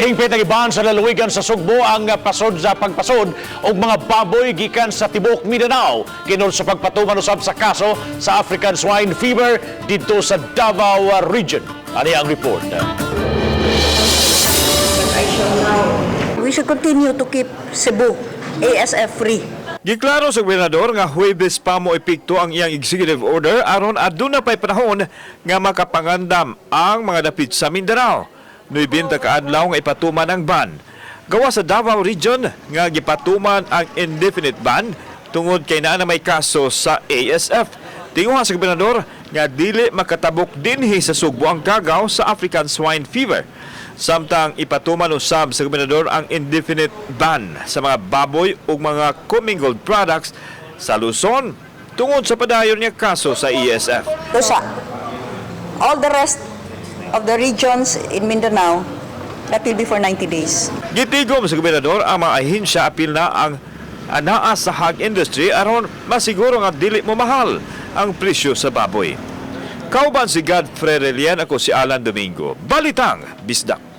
Hingpit nga giban sa lalawigan sa Sugbo ang pasod sa pagpasod og mga baboy gikan sa tibuok Mindanao kinol sa pagpatuman usab sa kaso sa African Swine Fever didto sa Davao Region. Ani ang report. We should continue to keep Cebu ASF free. Giklaro sa gobernador nga Huwebes pa mo epekto ang iyang executive order aron aduna pay panahon nga makapangandam ang mga dapit sa Mindanao. 90 ka adlaw nga ipatuman ang ban. Gawa sa Davao Region nga gipatuman ang indefinite ban tungod kay naa na may kaso sa ASF. Tinguha sa gobernador nga dili makatabok dinhi sa Sugbo ang kagaw sa African Swine Fever. Samtang ipatuman usab sa gobernador ang indefinite ban sa mga baboy ug mga commingled products sa Luzon tungod sa padayon nga kaso sa ASF. Usa. All the rest of the regions in Mindanao, that will be for 90 days. Gitigom sa gobernador ang mga ahensya, apil na ang anaa sa hog industry, aron masiguro nga dili mo mahal ang presyo sa baboy. Kauban si Godfrey Relian, ako si Alan Domingo. Balitang Bisdak.